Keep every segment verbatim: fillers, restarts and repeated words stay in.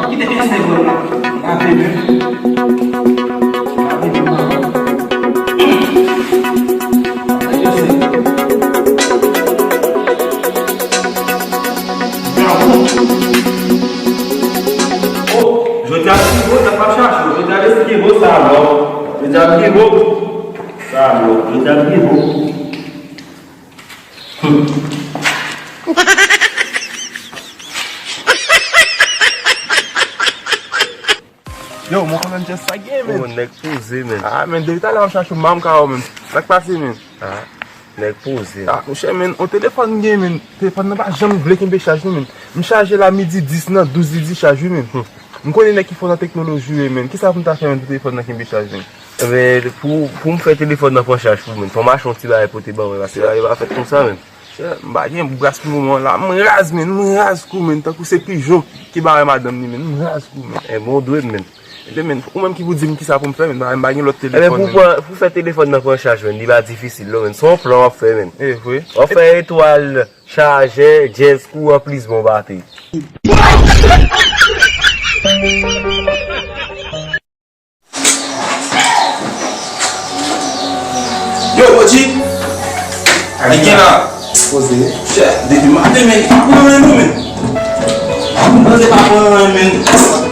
Kite pyès nèg mwen. Lave men. Lave men, mama. Oh, jodi a Kibo, sa pa chache. Jodi a lè se Kibo sa, non. Jodi a Kibo. Sa, non. Jodi a Kibo. Yo, mwen konn just sa gen, men. Oh, nèg poze, men. Ah, men, depi talè m ap chache w, m pa ka wè w, men. Sa k pase, men? Ah, nèg poze. Ah, monchè, men, on telefòn m gen, men. Telefòn nan pa janm vle kenbe chaj, non, men. M chaje l a midi dis nan douz li di chaj, wi, men. Hmm. M konnen nèg ki fò nan teknoloji, wi, men. Kisa pou m ta fè, men, pou telefòn nan kenbe chaj, men? Ebyen, pou, pou m fè telefòn nan pran chaj pou mwen, fò m achte yon ti bagay pote ban mwen, paske bagay yo pa fèt konsa, men. Chè, m pa gen bras pou moman la. M raz, men, m raz kou, men, tankou se pijon ki bare madanm li, men, m raz kou, men. Ebyen, ou dwe, men. Ebyen, men, ou menm ki pou di m kisa pou m fè, men, m pa gen lòt telefòn, men. Ebyen, pou pran, pou fè telefòn nan pran chaj, men, li pa difisil, non, men. Se yon plan w ap fè, men. E vre. W ap fè etwal, chajè, djèz, kouran plis bon batri. Yo, Bodji! Ki gen la? Poze. Chè, depi maten, men, pa pran anyen, non, men. Poze pa pran anyen, men.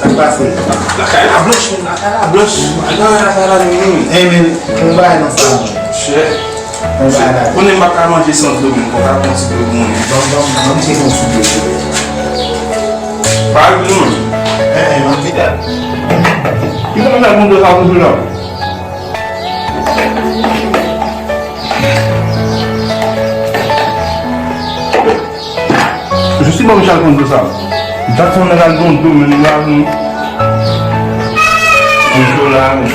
Sa k pase? Lakay la blanch, men, lakay la blanch. Pa gen anyen lakay la, men, non, men. Eh, men, yon bagay nan sa, men. Chè. Yon bagay la. Konnen m pa ka manje san dlo, men. Fò ka pran ti dlo pou mwen. Ban m, ban m, ban m cheke yon ti dlo. Pa al pou mwen. Eh, eh, m ap vin. Ki sa m fè moun de sa pou sou la? Jis si bon, Michel konn de sa. Jackson nèg al gon dlo, men li la, men. Konn so la, men.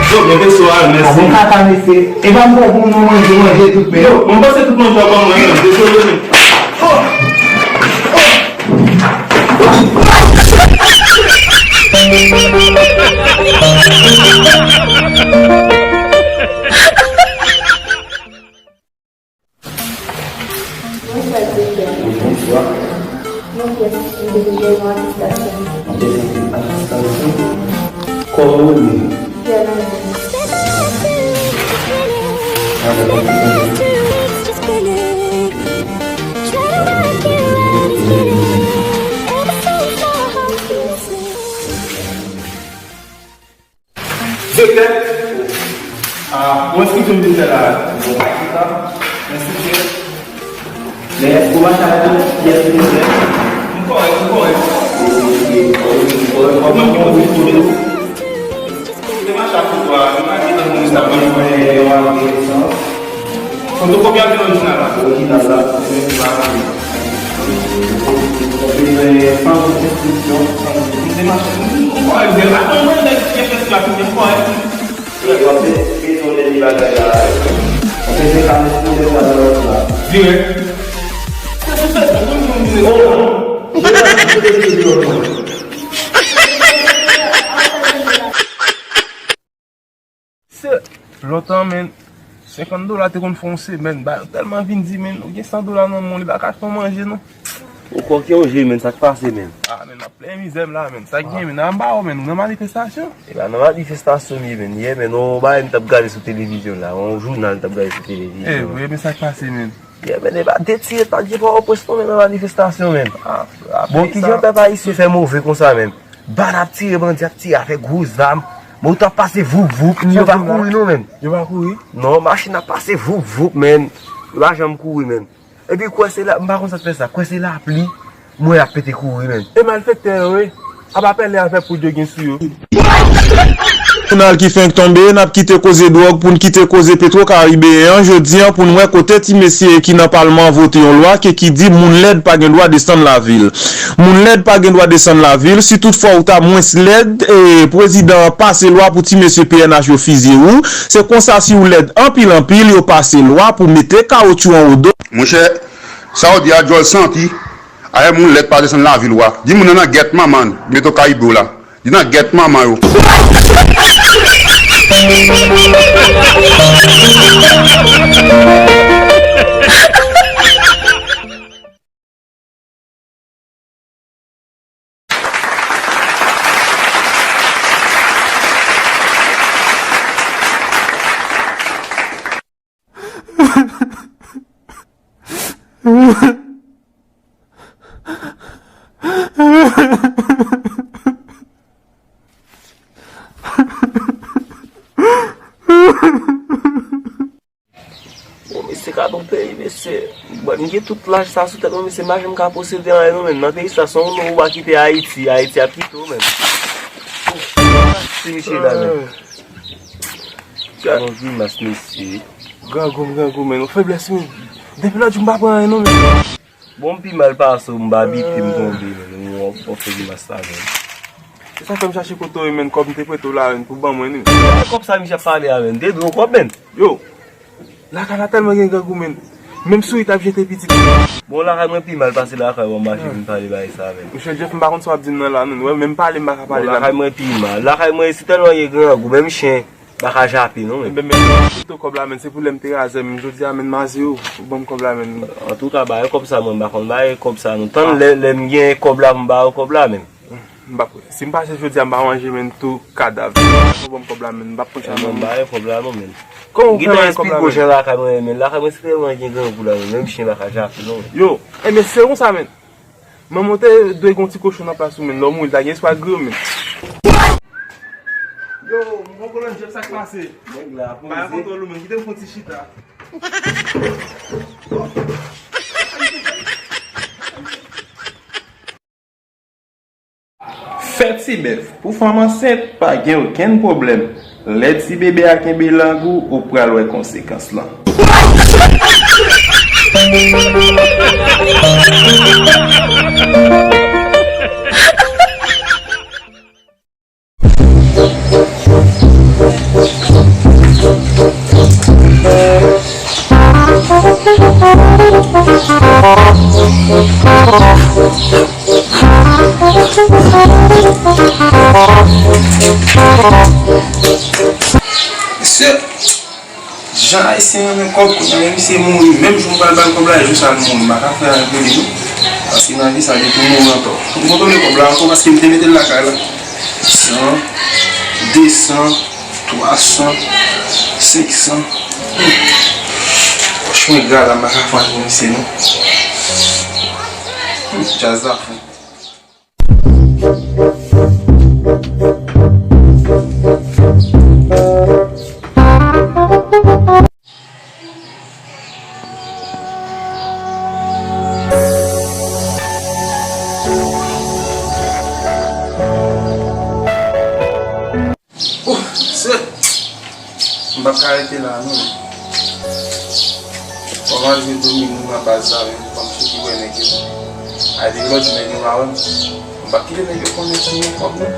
Yo, men peso a, mèsi. A bon kaka, mesye. E pa m bon pou nou manje, manje tout, men. Yo, mwen panse tout manje a ban mwen, men. Dezole, men. Oh! Oh! Bonswa, direktè. Bonswa. Non, pyès, m te bezwen yon atestasyon. Atestasyon? Kòman w rele? Pierre Landry. Direktè, ah, ou enskri tou m te fè la. Bon, pa chita. Mèsi, Pierre. Men èske w mache avèk yon pyès ki te fè? M kòrèk, m kòrèk. Ou menm ki poze foto yo. Ou te mache ak foto a, nou pa gentan konnen sa, mwen, mwen, yon avi esans. Fotokopi a oubyen orijinal la? Orijinal la. Ou bezwen san enstriksyon, san... M te mache. M kòrèk, m kòrèk, m kòrèk. Frè, w ap bezwen dènye bagay la. W ap bezwen ka mete nan lòt la. Dirèk. Se sou Facebook, m vin di. Oh, non. Se lontan, men, senkant dola te konn fè yon semèn. Ba, yo tèlman vin di, men, ou gen san dola nan men w, li pa ka fè w manje, non. Ou kòk yon je, men, sa k pase, men? Ah, men, m ap plenn mizè m la, men. Sa k gen, men? Nan ba w, men, ou nan manifestasyon? E pa nan manifestasyon m ye, men. Yè, men, yon bagay m t ap gade sou televizyon la. Yon jounal m t ap gade sou televizyon. Eh, wi, men sa k pase, men? Yè, men, e pa detire, pa gen Pòtoprens, non, men, nan manifestasyon, men. Ah, bon, ki jan pèp ayisyen fè move konsa, men? Bal ap tire, bandi ap tire avèk gwo zam. Men ou t ap pase voup voup, men yo pa kouri non, men. Yo pa kouri? Non, machin ap pase voup voup, men. Yo pa janm kouri, men. Epi kwè se la, m pa konn sa k fè sa. Kwè se lapli, mwen ap pete kouri, men. E malfektè yo, wi. Ap apèle avèk poud yo gen sou yo. Jounal ki fenk tonbe, n ap kite koze dwòg pou n kite koze petwo karibeyen an jodi an pou n wè kote ti mesye ki nan palman an vote yon lwa ke ki di moun lèd pa gen dwa desann lavil. Moun lèd pa gen dwa desann lavil, si toutfwa ou ta mwens lèd, e, prezidan an pase lwa pou ti mesye P N H yo fizye ou, se konsa si ou lèd anpil anpil, yo pase lwa pou mete kawotchou an ou do. Monchè, sa w di a djòl santi, ayè moun lèd pa desann lavil wa. Di moun nan nan gèt manman l, mete w Karibe w la. Li nan gèt manman yo. Bon, mesye, gad yon peyi, mesye. Bon, m gen tout laj sa sou tèt mwen, mesye, m pa janm ka posede anyen non, menm. Nan peyi sa, se yon non ou pa kite Ayiti, Ayiti ap kite w, menm. Ti mesye la, menm. Gad yon grimas, mesye. Grangou m, grangou, menm. Yon feblès, menm. Depi lòt jou, m pa pran anyen non, menm. Bon, m pi mal pase w, m pa bite, m tonbe, menm. Ou wè, w fè grimas la, menm. Se sa fè m chache kote w ye, menm, kòb m te prete w la, menm, pou ban mwen, menm. Kòb sa misye ap pale a, menm. M te dwe w kòb, menm. Yo, lakay la tèlman gen grangou, menm. Menm sourit ap jete pitit. Bon, lakay mwen pi mal pase lakay ou an, m mache vin pale bagay sa, menm. Monchè Jeff, m pa konn sa w ap di m nan la, non. Ou wè, menm pale, m pa ka pale la. Bon, lakay mwen pi mal. Lakay mwen, se tèlman gen grangou, menm chen pa ka jape non, menm. Enben, men, pito kòb la, menm, se pou lè m te razè, menm, jodi a, menm, maze yo, ou ban m kòb la, menm. Antouka, ba yo kòb sa, mwen, m pa konn ba yo kòb sa, non. Tann lè, lè m gen kòb la, m ba yo kòb la, menm. M p ap, si m pase jodi a, m pa manje, menm, tou kadav. Ou ban m kòb la, menm, m p ap pran sa, non. Mwen, m ba yo kòb la, non, menm. Kòman ou fè manje kòb la, menm? Gen tan espri gwo jan lakay mwen, menm. Lakay mwen, se tèlman gen grangou la, menm. Menm chen pa ka jape, non, menm. Yo, enben, se konsa, menm. Manman w te dwe gen yon ti kochon nan plas ou, menm. Lè w mouri, l ta gen espwa gri w, menm. Yo, m poko lòt jèp, sa k pase? Nèg la poze. Ba kontwòl ou, menm. Kite m fè yon ti chita. Fè ti bèf. Pou fanm ansent, pa gen okenn pwoblèm. Lè ti bebe a kenbe lang ou, ou pral wè konsekans lan. Mesye, jan Ayisyen renmen kòb, kounye a misye mouri, menm jou m pral ba l kòb la, e jou sa a l mouri. M pa ka fè anyen pou li non. Paske nan vi sa, li tou mouri ankò. M kontwole kòb la ankò paske m te mete l lakay la. San, de san, twa san, senk san. Hmm. Pòch mwen gra la, m pa ka fè anyen pou misye non. Hmm, djaz la fou. Oh, se, m p ap ka rete la non. Fò m al jwenn Dominique nan baz la, men fò m cheke wè nèg yo. Ay, depi lòt jou nèg yo pa wè m. M p ap kite nèg yo konnen si m gen kòb non.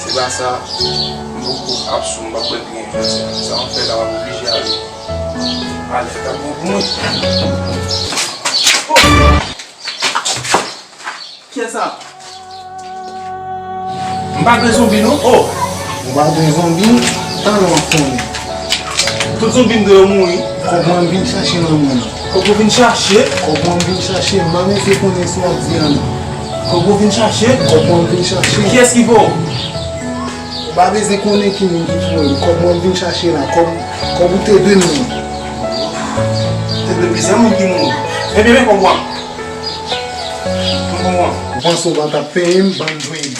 Se pa sa, m poko ap sou, m p ap bwè dri jodi a. Sa m ap fè la, m ap oblije ale. Ale, ta bon pou mwen. Oh! Kiyès sa? M pa dwe zonbi non. Oh! Ou pa dwe zonbi, talè w ap konnen. Tout zonbi m dwe yo mouri. Kòb mwen vin chache nan men. Kòb ou vin chache? Kòb mwen vin chache, m pa bezwen konnen sa w ap di a non. Kòb ou vin chache? Kòb mwen vin chache. Kiyès ki voye w? Ou pa bezwen konnen ki moun ki voye m. Kòb mwen vin chache la. Kòb, kòb ou te dwe m nan. Te dwe plizyè moun ki mouri. Ebyen, men kòb ou an. Ou panse w pa t ap peye m, bann jwenn.